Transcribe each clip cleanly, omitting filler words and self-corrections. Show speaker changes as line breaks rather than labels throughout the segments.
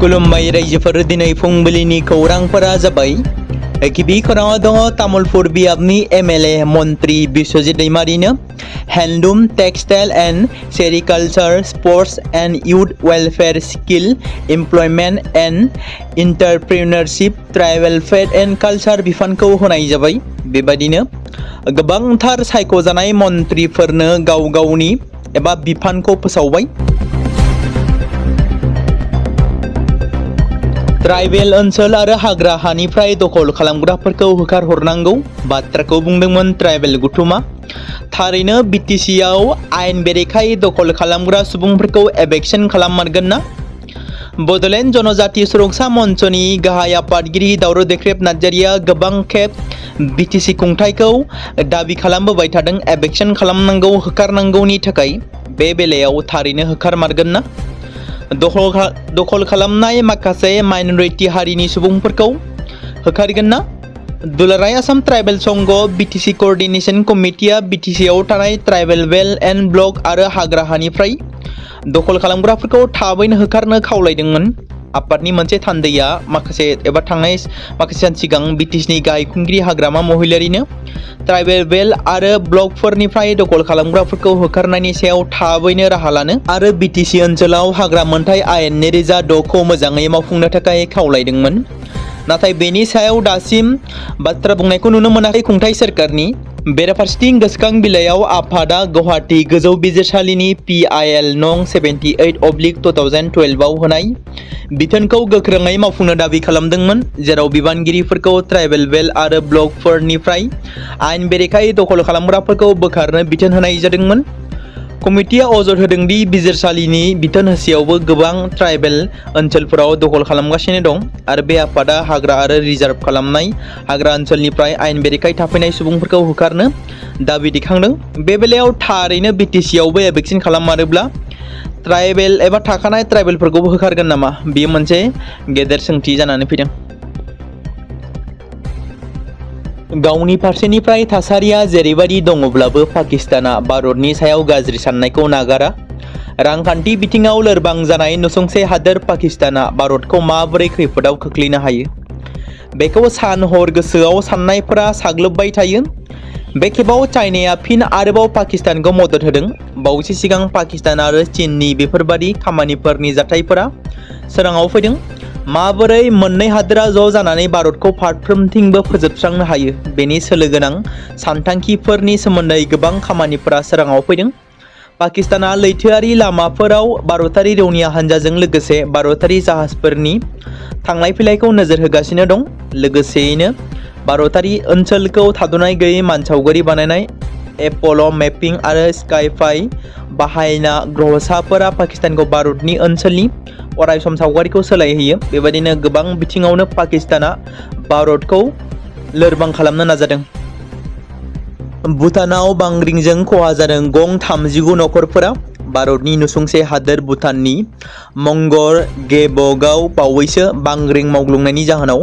खुलुमबाय रायजोफोर दिनै फुंबिलिनि खौरांफोरा जाबाय गिबि खौराङाव दङ तामुलपुर बियाबनि एमएलए मन्त्री बिश्वजित दैमारिनो handloom textile and sericulture sports and youth welfare skill employment and entrepreneurship tribal fed and culture बिफानखौ होनाय जाबाय। बेबायदिनो गोबांथार सायख'जानाय मन्त्रिफोरनो गाव गावनि एबा बिफानखौ फोसावबाय। ट्राइबेल ओनसोल आरो हाग्रा हानिफ्राय दखल खालामग्राफोरखौ होखारहरनांगौ बाथ्राखौ बुंदोंमोन ट्राइबेल गौथुमा। थारैनो बिटिसिआव आयेन बेरेखायै दखल खालामग्रा सुबुंफोरखौ एभेक्सन खालाममारगोन ना? बड'लेण्ड जनजाति सुरक्षा मन्चनि गाहाय आफादगिरि दावरो देख्रेब नार्जारिया गोबां खेब बिटिसि खुंथायखौ दाबि खालामबोबाय थादों एभेक्सन खालामनांगौ होखारनांगौनि थाखाय। बे बेलायाव थारैनो होखारमारगोन ना? दखल खालामनाय माखासे माइनरिटि हारिनि सुबुंफोरखौ होखारगोन ना? दुलाराय आसाम ट्राइबेल संघ बिटिसि कोअर्डिनेशन कमिटिया बिटिसिआव थानाय ट्राइबेल बेल्ट एन्ड ब्लक आरो हाग्रा हानिफ्राय दखल खालामग्राफोरखौ थाबैनो होखारनो खावलायदोंमोन। आफादनि मोनसे थान्दैया थांनाय माखासे सान सिगां बिटिसिनि गाहाय खुंगिरि हाग्रामा महिलारिनो ट्राइबेल बेल्ट आरो ब्लकफोरनिफ्राय दखल खालामग्राफोरखौ होखारनायनि सायाव थाबैनो राहा लानो आरो बिटिसि ओनसोलाव हाग्रा मोनथाय आयेन 2006 खौ मोजाङै मावफुंनो थाखाय खावलायदोंमोन। नाथाय बेनि सायाव दासिम बाथ्रा बुंनायखौ नुनो मोनाखै खुंथाय सोरखारनि। बेराफारसेथिं गोसोखां बिलाइयाव आफादा गुवाहाटी गोजौ बिजिरसालिनि PIL नं 78/2012 आव होनाय बिथोनखौ गोख्रोङै मावफुंनो दाबि खालामदोंमोन, जेराव बिबानगिरिफोरखौ ट्राइबेल बेल्ट आरो ब्लकफोरनिफ्राय आयेन बेरेखायै दखल खालामग्राफोरखौ बोखारनो बिथोन होनाय जादोंमोन। कमिटिया अजद होदों दि बिजिरसालिनि बिथोन होसेयावबो गोबां ट्राइबेल ओनसोलफोराव दखल खालामगासिनो दं आरो बे आफादा हाग्रा आरो रिजार्भ खालामनाय हाग्रा ओनसोलनिफ्राय आयेन बेरेखायै थाफैनाय सुबुंफोरखौ होखारनो दाबि दैखांदों। बे बेलायाव थारैनो बिटिसिआवबो एभेक्सन खालाममारोब्ला ट्राइबेल एबा थाखानाय ट्राइबेलफोरखौबो होखारगोन नामा? बेयो मोनसे गेदेर सोंथि जानानै फैदों। गावनि फारसेनिफ्राय थासारिया जेरैबायदि दङब्लाबो पाकिस्ताना भारतनि सायाव गाज्रि साननायखौ नागारा। रांखान्थि बिथिङाव लोरबां जानाय नसुंसे हादोर पाकिस्ताना भारतखौ माबोरै खैफोदाव खोख्लैनो हायो? बेखौ सान हर गोसोआव साननायफोरा साग्लोबबाय थायो। बे खेबाव चाइनाया फिन आरोबाव पाकिस्तानखौ मदद होदों। बावैसो सिगां पाकिस्तान आरो चीननि बेफोरबादि खामानिफोरनि जाथायफोरा सोराङाव फैदों। माबोरै मोननै हादोरा ज' जानानै भारतखौ फारफ्रोमथिंबो फोजोबस्रांनो हायो बेनि सोलो गोनां सानथांखिफोरनि सोमोन्दै गोबां खामानिफोरा सोराङाव फैदों। पाकिस्ताना लैथोआरि लामाफोराव भारतारि रौनिया हान्जाजों लोगोसे भारतारि जाहाजफोरनि थांलाय फैलायखौ नोजोर होगासिनो दं। लोगोसेयैनो भारतारि ओनसोलखौ थाद'नाय गैयै मानसावगारि बानायनाय एप'ल' मेपिं आरो स्काइफाइ बाहायना ग्रहसाफोरा पाकिस्तानखौ भारतनि ओनसोलनि अरायसम सावगारिखौ सोलायहोयो। बेबायदिनो गोबां बिथिङावनो पाकिस्ताना भारतखौ लोरबां खालामनो नाजादों। भुटानाव बांग्रिंजों खहा जादों गं 39 नखरफोरा। भारतनि नसुंसे हादोर भुटाननि मंगर गेबकआव बावैसो बांग्रिं मावग्लुंनायनि जाहोनाव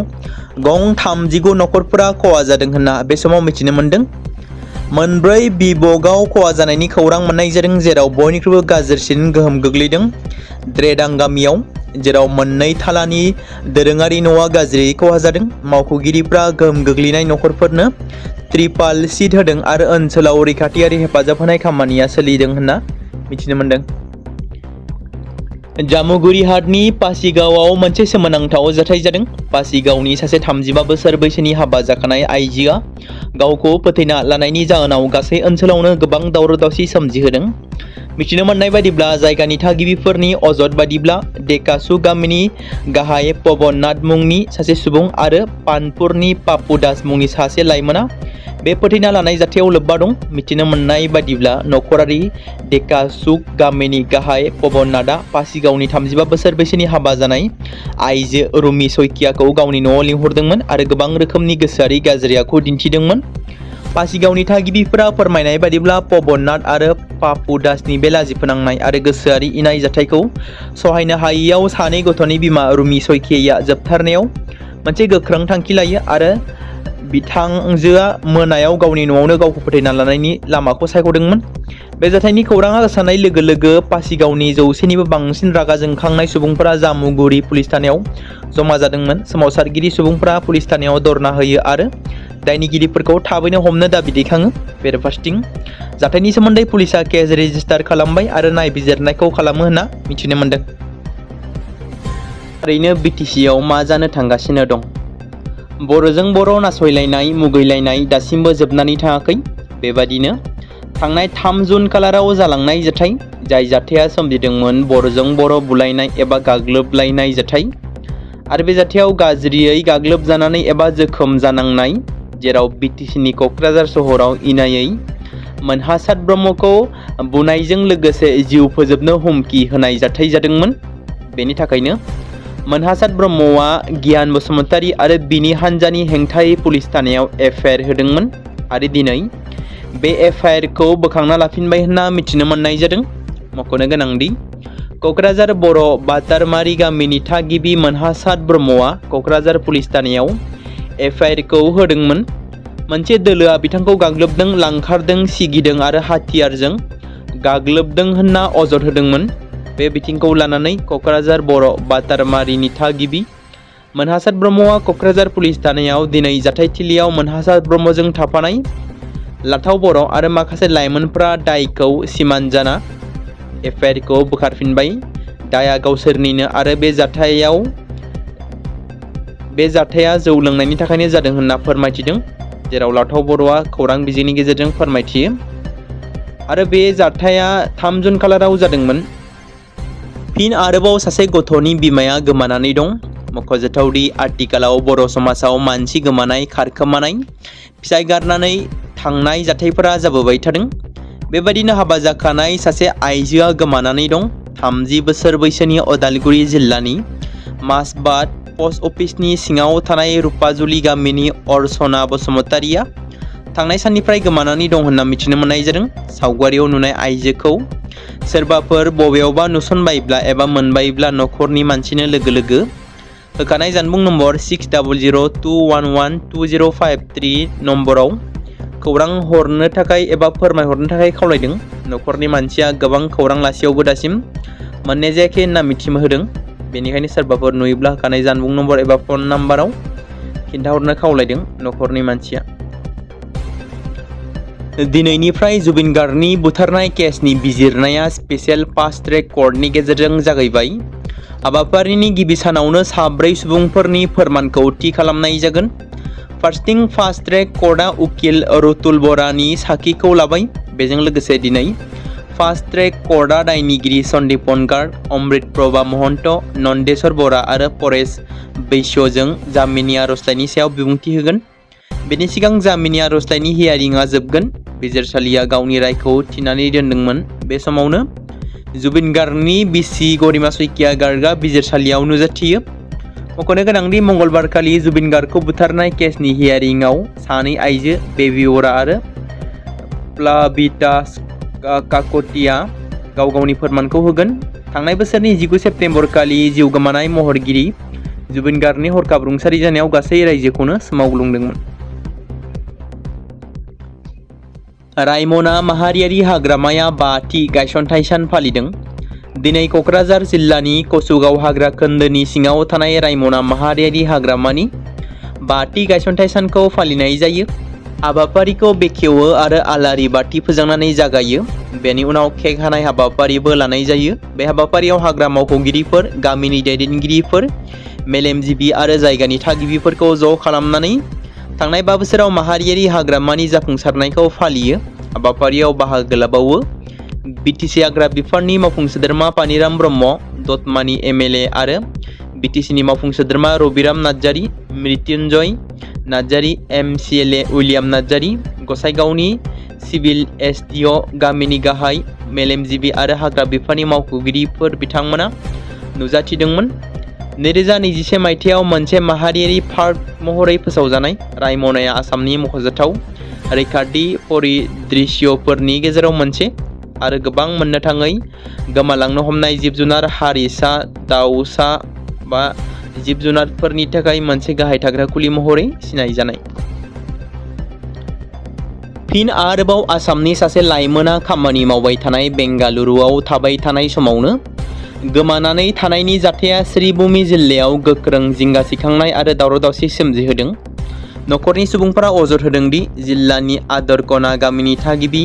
गं 39 नखरफोरा खहा जादों होनना बे समाव मिथिनो मोन्दों। मोनब्रै बिबकआव खहा जानायनि खौरां मोननाय जादों, जेराव बयनिख्रुइबो गाज्रिसिन गोहोम गोग्लैदों द्रेदां गामियाव, जेराव मोननै थालानि दोरोङारि न'आ गाज्रियै खहा जादों। मावख'गिरिफ्रा गोहोम गोग्लैनाय नखरफोरनो त्रिपाल सिट होदों आरो ओनसोलाव रैखाथियारि हेफाजाब होनाय खामानिया सोलिदों होनना मिथिनो मोन्दों। जामुगुरि हाटनि पासिगावआव मोनसे सोमोनांथाव जाथाय जादों। पासिगावनि सासे 35 बोसोर बैसोनि हाबा जाखानाय आइजोआ गावखौ फोथैना लानायनि जाहोनाव गासै ओनसोलावनो गोबां दावराव-दावसि सोमजिहोदों। मिथिनो मोननाय बायदिब्ला जायगानि थागिबिफोरनि अजद बायदिब्ला डेकासु गामिनि गाहाय पवन नाथ मुंनि सासे सुबुं आरो पानपुरनि पापु दास मुंनि सासे लाइमोना बे फोथैना लानाय जाथायाव लोब्बा दं। मिथिनो मोननाय बायदिब्ला नखरारि डेकासु गामिनि गाहाय पवन नाथआ पासिगावनि 35 बोसोर बैसोनि हाबा जानाय आइजो रुमि सयकियाखौ गावनि न'आव लिंहरदोंमोन आरो गोबां रोखोमनि गोसोआरि गाज्रि आखु दिन्थिदोंमोन। पासिगावनि थागिबिफोरा फोरमायनाय बायदिब्ला पवन नाथ आरो पापु दासनि बे लाजि फोनांनाय आरो गोसोआरि इनाय जाथायखौ सहायनो हायैयाव सानै गथ'नि बिमा रुमि सयकियाया जोबथारनायाव मोनसे गोख्रों थांखि लायो आरो बिथांजोआ मोनायाव गावनि न'आवनो गावखौ फोथैना लानायनि लामाखौ सायख'दोंमोन। बे जाथायनि खौराङा गोसारनाय लोगो लोगो पासिगावनि 100निबो बांसिन रागा जोंखांनाय सुबुंफोरा जामुगुरि पुलिस थानायाव जमा जादोंमोन। सोमावसारगिरि सुबुंफोरा पुलिस थानायाव धरना होयो आरो दायनिगिरिफोरखौ थाबैनो हमनो दाबि दैखाङो। बेराफारसेथिं जाथायनि सोमोन्दै पुलिसा केस रेजिस्टार खालामबाय आरो नायबिजिरनायखौ खालामो होनना मिथिनो मोन्दों। ओरैनो बिटिसिआव मा जानो थांगासिनो दं? बर'जों बर' नासयलायनाय मुगैलायनाय दासिमबो जोबनानै थाङाखै। बेबादिनो थांनाय 3 जुन खालाराव जालांनाय जाथाय, जाय जाथाया सोमजिदोंमोन बर'जों बर' बुलायनाय एबा गाग्लोबलायनाय जाथाय, आरो बे जाथायाव गाज्रियै गाग्लोबजानानै एबा जोखोम जानांनाय, जेराव बिटिसिनि क'क्राझार सहराव इनायै मोनहासाद ब्रह्मखौ बुनायजों लोगोसे जिउ फोजोबनो हुमखि होनाय जाथाय जादोंमोन। बेनि थाखायनो मोनहासाद ब्रह्मआ गियान बसुमतारी आरो बिनि हान्जानि हेंथायै पुलिस थानायाव एफआइआर होदोंमोन आरो दिनै बे एफआइआरखौ बोखांना लाफिनबाय होनना मिथिनो मोननाय जादों। मख'नो गोनांदि क'क्राझार बर' बातारमारि गामिनि थागिबि मोनहासाद ब्रह्मआ क'क्राझार पुलिस थानायाव एफआइआरखौ होदोंमोन। मोनसे दोलोआ बिथांखौ गाग्लोबदों, लांखारदों, सिगिदों आरो हाथियारजों गाग्लोबदों होनना अजद होदोंमोन। बे बिथिंखौ लानानै क'क्राझार बर' बातारमारिनि थागिबि मोनहासाद ब्रह्मआ क'क्राझार पुलिस थानायाव दिनै जाथायथिलियाव मोनहासाद ब्रह्मजों थाफानाय लाथाव बर' आरो माखासे लाइमोनफ्रा दायखौ सिमान जाना एफआइआरखौ बोखारफिनबाय। दाया गावसोरनिनो आरो बे जाथाया जौ लोंनायनि थाखायनो जादों होनना फोरमायथिदों, जेराव लाथाव बर'आ खौरां बिजोंनि गेजेरजों फोरमायथियो। आरो बे जाथाया 3 जुन खालाराव जादोंमोन। फिन आरोबाव सासे गथ'नि बिमाया गोमानानै दं। मख'जाथावदि आथिखालाव बर' समाजाव मानसि गोमानाय, खारखोमानाय, फिसाय गारनानै थांनाय जाथायफोरा जाबोबाय थादों। बेबायदिनो हाबा जाखानाय सासे आइजोआ गोमानानै दं। 30 बोसोर बैसोनि अदालगुरि जिल्लानि मासबाद पस्ट अफिसनि सिङाव थानाय रुपाजुलि गामिनि अर्चना बसुमतारीया थांनाय साननिफ्राय गोमानानै दं होनना मिथिनो मोननाय जादों। सावगारियाव नुनाय आइजोखौ सोरबाफोर बबेयावबा नुसनबायब्ला एबा मोनबायब्ला न'खरनि मानसिनो लोगो लोगो होखानाय जानबुं नम्बर 6002112053 नम्बराव खौरां हरनो थाखाय एबा फोरमायहरनो थाखाय खावलायदों। न'खरनि मानसिया गोबां खौरां लासेयावबो दासिम मोननाय जायाखै होनना मिथिहोदों। बेनिखायनो सोरबाफोर नुयोब्ला होखानाय जानबुं नम्बर एबा फन नाम्बाराव खिन्थाहरनो खावलायदों न'खरनि मानसिया। दिनैनिफ्राय जुबिन गार्गनि बुथारनाय केसनि बिजिरनाया स्पेशल फास्ट ट्रेक कर्टनि गेजेरजों जागायबाय। हाबाफारिनि गिबि सानावनो 4 सुबुंफोरनि फोरमानखौ थि खालामनाय जागोन। फार्स्टिं फास्ट ट्रेक कर्टआ उकिल रुतुल बरानि साखिखौ लाबाय। बेजों लोगोसे दिनै फास्ट ट्रेक कर्टआ दायनिगिरि सन्दीपन गार्ग, अमृत प्रभा महन्त, नन्देश्वर बरा आरो परेश बैश्यजों जामिननि आर'जलाइनि सायाव बिबुंथि होगोन। बेनि सिगां जामिननि आर'जलाइनि हियारिंआ जोबगोन। बिजिरसालिया गावनि रायखौ थिनानै दोनदोंमोन। बे समावनो जुबिन गार्गनि बिसि गरिमा सैकिया गार्गआ बिजिरसालियाव नुजाथियो। मख'नो गोनांदि मंगलबारखालि जुबिन गार्गखौ बुथारनाय केसनि हियारिंआव 2 आइजो बेबी वरा आरो प्लाबिता काकतिया गाव गावनि फोरमानखौ होगोन। थांनाय बोसोरनि 19 सेप्तेम्बर खालि जिउ गोमानाय महरगिरि जुबिन गार्गनि हरखाब रुंसारि जानायाव गासै रायजोखौनो सोमावग्लुंदोंमोन। रायमना माहारियारि हाग्रामाया 5थि गायसनथाय सान फालिदों। दिनै क'क्राझार जिल्लानि कसुगाव हाग्रा खोन्दोनि सिङाव थानाय रायमना माहारियारि हाग्रामानि 5थि गायसनथाय सानखौ फालिनाय जायो। हाबाफारिखौ बेखेवो आरो आलारि बाथि फोजोंनानै जागायो। बेनि उनाव केक हानाय हाबाफारिबो लानाय जायो। बे हाबाफारियाव हाग्रा मावख'गिरिफोर, गामिनि दैदेनगिरिफोर, मेलेमजिबि आरो जायगानि थागिबिफोरखौ ज' खालामनानै थांनाय 5 बोसोराव माहारियारि हाग्रामानि जाफुंसारनायखौ फालियो। हाबाफारियाव बाहागो लाबावो बिटिसि हाग्रा बिफाननि मावफुं सोद्रोमा पानिराम ब्रह्म, दतमानि एमएलए आरो बिटिसिनि मावफुं सोद्रोमा रबिराम नार्जारी, मृत्युंजय नार्जारी, एमसिएलए उइलियाम नार्जारी, गसाइगावनि सिभिल एसडिअ, गामिनि गाहाय, मेलेमजिबि आरो हाग्रा बिफाननि मावख'गिरिफोर बिथांमोना नुजाथिदोंमोन। 2021 मायथाइयाव मोनसे माहारियारि पार्क महरै फोसावजानाय रायमनाया आसामनि मख'जाथाव रैखाथि परिदृश्यफोरनि गेजेराव मोनसे आरो गोबां मोननो थाङै गोमालांनो हमनाय जिब-जुनार, हारिसा, दाउसा बा जिब-जुनारफोरनि थाखाय मोनसे गाहाय थाग्रा खुलि महरै सिनायजानाय। फिन आरोबाव आसामनि सासे लाइमोना खामानि मावबाय थानाय बेंगालुरुआव थाबाय थानाय समावनो गोमानानै थानायनि जाथाया श्रीभूमि जिल्लायाव गोख्रों जिंगा सिखांनाय आरो दावराव-दावसि सोमजिहोदों। नखरनि सुबुंफोरा अजद होदों दि जिल्लानि आदरकना गामिनि थागिबि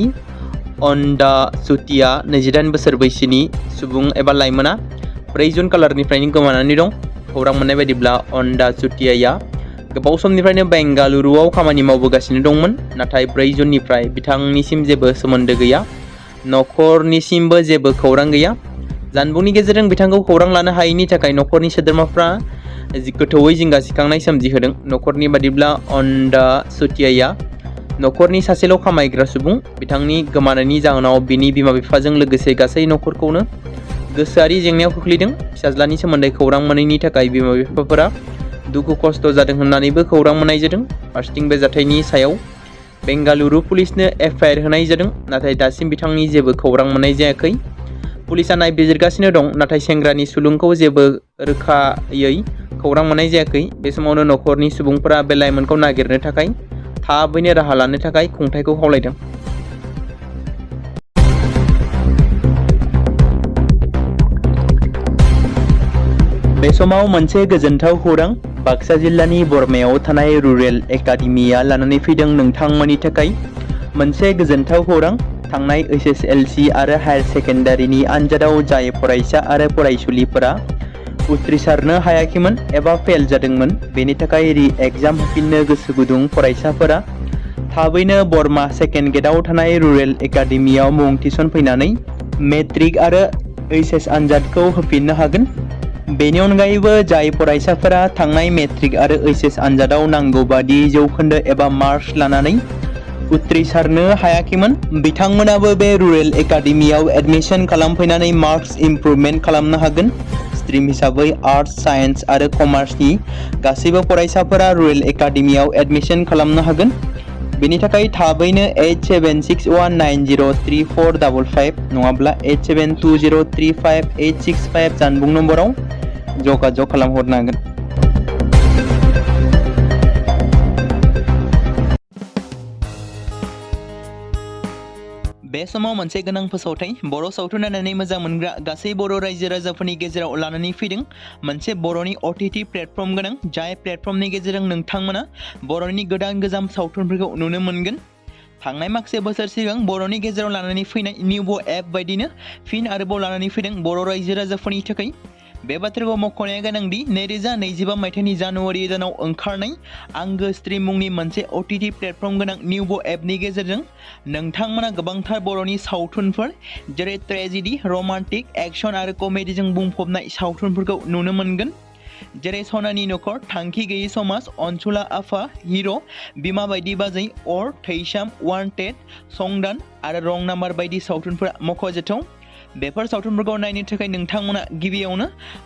अन्डा चुटिया 28 बोसोर बैसोनि सुबुं एबा लाइमोना 4 जुन खालारनिफ्रायनो गोमानानै दं। खौरां मोननाय बायदिब्ला अन्डा चुटियाया गोबाव समनिफ्रायनो बेंगालुरुआव खामानि मावबोगासिनो दंमोन, नाथाय 4 जुननिफ्राय बिथांनिसिम जेबो सोमोन्दो गैया, नखरनिसिमबो जेबो खौरां गैया। जानबुंनि गेजेरजों बिथांखौ खौरां लानो हायैनि थाखाय नखरनि सोद्रोमाफ्रा गोथौवै जिंगा सिखांनाय सोमजिहोदों। नखरनि बादिब्ला अन्डा चुटियाया नखरनि सासेल' खामायग्रा सुबुं। बिथांनि गोमानायनि जाहोनाव बिनि बिमा-बिफाजों लोगोसे गासै नखरखौनो गोसोआरि जेंनायाव खोख्लैदों। फिसाज्लानि सोमोन्दै खौरां मोनैनि थाखाय बिमा-बिफाफोरा दुखु खस्थ' जादों होननानैबो खौरां मोननाय जादों। फारसेथिं बे जाथायनि सायाव बेंगालुरु पुलिसनो एफआइआर होनाय जादों, नाथाय दासिम बिथांनि जेबो खौरां मोननाय जायाखै। पुलिसआ नायबिजिरगासिनो दं, नाथाय सेंग्रानि सुलुंखौ जेबो रोखायै खौरां मोननाय जायाखै। बे समावनो नखरनि सुबुंफोरा बे लाइमोनखौ नागिरनो थाखाय थाबैनो राहा लानो थाखाय खुंथायखौ खावलायदों। बे समाव मोनसे गोजोनथाव खौरां बाक्सा जिल्लानि बरमायाव थानाय रुरेल एकाडेमिया लानानै फैदों नोंथांमोननि थाखाय मोनसे गोजोनथाव खौरां। थांनाय एसएसएलसी आरो हायार सेकेन्डारिनि आनजादाव जाय फरायसा आरो फरायसुलिफोरा उथ्रिसारनो हायाखैमोन एबा फेल जादोंमोन, बेनि थाखाय रि-एग्जाम होफिननो गोसो गुदुं फरायसाफोरा थाबैनो बरमा सेकेन्ड गेटआव थानाय रुरेल एकाडेमियाव मुं थिसनफैनानै मेट्रिक आरो एइचएस आनजादखौ होफिननो हागोन। बेनि अनगायैबो जाय फरायसाफोरा थांनाय मेट्रिक आरो एइचएस आनजादाव नांगौ बादि जौखोन्दो एबा मार्क्स लानानै उथ्रिसारनो हायाखैमोन, बिथांमोनाबो बे रुरेल एकाडेमियाव एडमिशन खालामफैनानै मार्क्स इमप्रुभमेन्ट खालामनो हागोन। स्ट्रिम हिसाबै आर्टस, साइन्स आरो कमार्सनि गासैबो फरायसाफोरा रुरेल एकाडेमियाव एडमिशन खालामनो हागोन। बेनि थाखाय थाबैनो 8761903455 नङाब्ला 8720358865 जानबुं नम्बराव जगाजग खालामहरनो हागोन। बे समाव मोनसे गोनां फोसावथाय बर' सावथुन नायनानै मोजां मोनग्रा गासै बर' रायजो राजाफोरनि गेजेराव लानानै फैदों मोनसे बर'नि OTT प्लेटफर्म गोनां, जाय प्लेटफर्मनि गेजेरजों नोंथांमोना बर'नि गोदान गोजाम सावथुनफोरखौ नुनो मोनगोन। थांनाय माखासे बोसोर सिगां बर'नि गेजेराव लानानै फैनाय निउबो एप बायदिनो फिन आरोबाव लानानै फैदों बर' रायजो राजाफोरनि थाखाय। बे बाथ्राखौ मख'नाया गोनांदि 2025 मायथाइनि जानुवारि दानाव ओंखारनाय आंगो स्ट्रिम मुंनि मोनसे OTT प्लेटफर्म गोनां निउबो एपनि गेजेरजों नोंथांमोना गोबांथार बर'नि सावथुनफोर जेरै ट्रेजेडी, रमान्टिक, एक्शन आरो कमेडीजों बुंफबनाय सावथुनफोरखौ नुनो मोनगोन। जेरै सनानि नखर, थांखि गैयै समाज, अनसुला आफा, हिर', बिमा बायदि बाजै, अर, थैसाम, वान्टेड, संदान आरो रं नाम्बार बायदि सावथुनफोरा मख'जाथाव। बेफोर सावथुनफोरखौ नायनो थाखाय नोंथांमोना गिबियावनो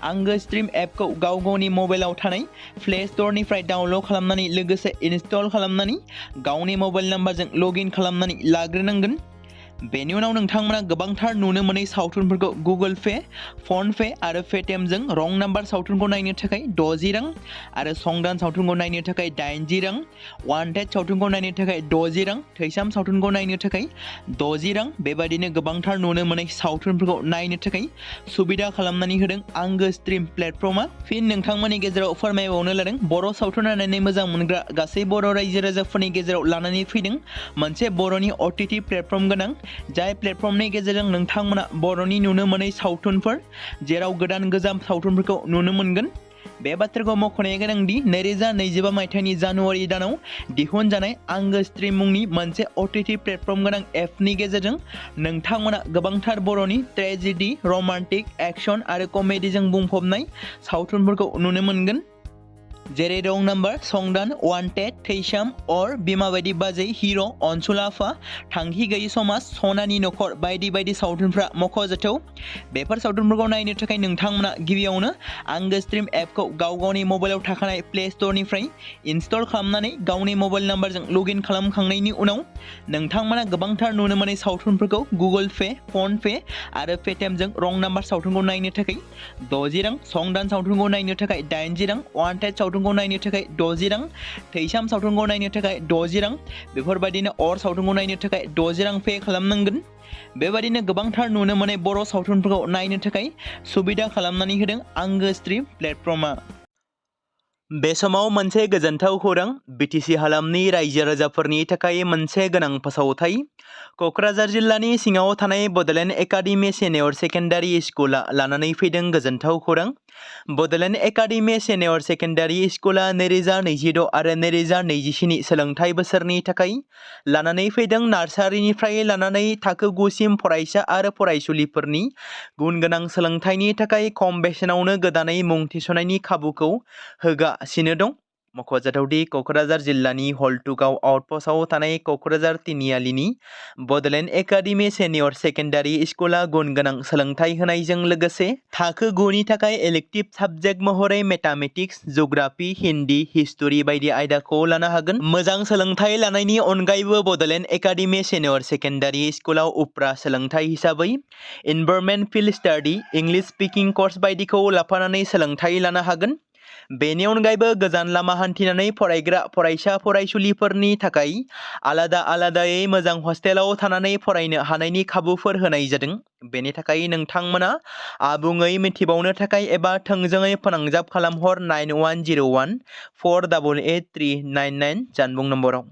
आंगो स्ट्रिम एपखौ गाव गावनि मबाइलाव थानाय प्ले स्ट'रनिफ्राय डाउनल'ड खालामनानै लोगोसे इनस्टल खालामनानै गावनि मबाइल नाम्बारजों लगइन खालामनानै लाग्रोनांगोन। बेनि उनाव नोंथांमोना गोबांथार नुनो मोनै सावथुनफोरखौ गुगोल पे, फन पे आरो पेटिएमजों रं नाम्बार सावथुनखौ नायनो थाखाय 60 रां आरो संदान सावथुनखौ नायनो थाखाय 80 रां, वान्टेड सावथुनखौ नायनो थाखाय 60 रां, थैसाम सावथुनखौ नायनो थाखाय 60 रां, बेबायदिनो गोबांथार नुनो मोनै सावथुनफोरखौ नायनो थाखाय सुबिदा खालामनानै होदों आंगो स्ट्रिम प्लेटफर्मा। फिन नोंथांमोननि गेजेराव फोरमायबावनो लादों बर' सावथुन नायनानै मोजां मोनग्रा गासै बर' रायजो राजाफोरनि गेजेराव लानानै फैदों मोनसे बर'नि OTT प्लेटफर्म गोनां, जाय प्लेटफर्मनि गेजेरजों नोंथांमोना बर'नि नुनो मोनै सावथुनफोर जेराव गोदान गोजाम सावथुनफोरखौ नुनो मोनगोन। बे बाथ्राखौ मख'नाया गोनांदि 2025 मायथाइनि जानुवारि दानाव दिहुनजानाय आंगो स्ट्रिम मुंनि मोनसे OTT प्लेटफर्म गोनां एपनि गेजेरजों नोंथांमोना गोबांथार बर'नि ट्रेजेडी, रमान्टिक, एक्शन आरो कमेडीजों बुंफबनाय सावथुनफोरखौ नुनो मोनगोन। जेरै रं नाम्बार, संदान, वान्टेड, थैसाम, अर, बिमा बायदि बाजै, हिर', अनसुला आफा, थांखि गैयै समाज, सनानि नखर बायदि बायदि सावथुनफ्रा मख'जाथाव। बेफोर सावथुनफोरखौ नायनो थाखाय नोंथांमोना गिबियावनो आंगो स्ट्रिम एपखौ गाव गावनि मबाइलाव थाखानाय प्ले स्ट'रनिफ्राय इनस्टल खालामनानै गावनि मबाइल नाम्बारजों लगइन खालामखांनायनि उनाव नोंथांमोना गोबांथार नुनो मोनै सावथुनफोरखौ गुगोल पे, फन पे आरो पेटिएमजों रं नाम्बार सावथुनखौ नायनो थाखाय 60 रां, संदान सावथुनखौ नायनो थाखाय 80 रां, वान्टेड सावथुनखौ नायनो थाखाय 60 रां, थैसाम सावथुनखौ नायनो थाखाय 60 रां, बेफोरबायदिनो अर सावथुनखौ नायनो थाखाय 60 रां पे खालामनांगोन। बेबायदिनो गोबांथार नुनो मोननाय बर' सावथुनफोरखौ नायनो थाखाय सुबिदा खालामनानै होदों आंगो स्ट्रिम प्लेटफर्मआ। बे समाव मोनसे गोजोनथाव खौरां, बिटिसि हालामनि रायजो राजाफोरनि थाखाय मोनसे गोनां फोसावथाय। क'क्राझार जिल्लानि सिङाव थानाय बड'लेण्ड एकाडेमि सिनियर सेकेन्डारि स्कुला लानानै फैदों गोजोनथाव खौरां। बड'लेण्ड एकाडेमि सिनियर सेकेन्डारि स्कुला 2026 आरो 2027 सोलोंथाइ बोसोरनि थाखाय लानानै फैदों नार्सारिनिफ्राय लानानै थाखो 9 सिम फरायसा आरो फरायसुलिफोरनि गुन गोनां सोलोंथाइनि थाखाय खम बेसेनावनो गोदानै मुं थिसननायनि खाबुखौ होगासिनो दं। मख'जाथावदि क'क्राझार जिल्लानि हल्टुगाव आउटपस्टआव थानाय क'क्राझार तिनिआलिनि बड'लेण्ड एकाडेमि सिनियर सेकेन्डारि स्कुला गुन गोनां सोलोंथाइ होनायजों लोगोसे थाखो 9 नि थाखाय इलेक्टिभ साबजेक्ट महरै मेथामेटिक्स, जिअ'ग्राफि, हिन्दी, हिस्टरि बायदि आयदाखौ लानो हागोन। मोजां सोलोंथाइ लानायनि अनगायैबो बड'लेण्ड एकाडेमि सिनियर सेकेन्डारि स्कुलाव उफ्रा सोलोंथाइ हिसाबै environment field study, English speaking course बायदिखौ लाफानानै सोलोंथाइ लानो हागोन। बेनि अनगायैबो गोजान लामा हान्थिनानै फरायग्रा फरायसा फरायसुलिफोरनि थाखाय आलादायै मोजां हस्टेलाव थानानै फरायनो हानायनि खाबुफोर होनाय जादों। बेनि थाखाय नोंथांमोना आबुङै मिथिबावनो थाखाय एबा थोंजोङै फोनांजाब खालामहर 9101 488 399 जानबुं नम्बराव।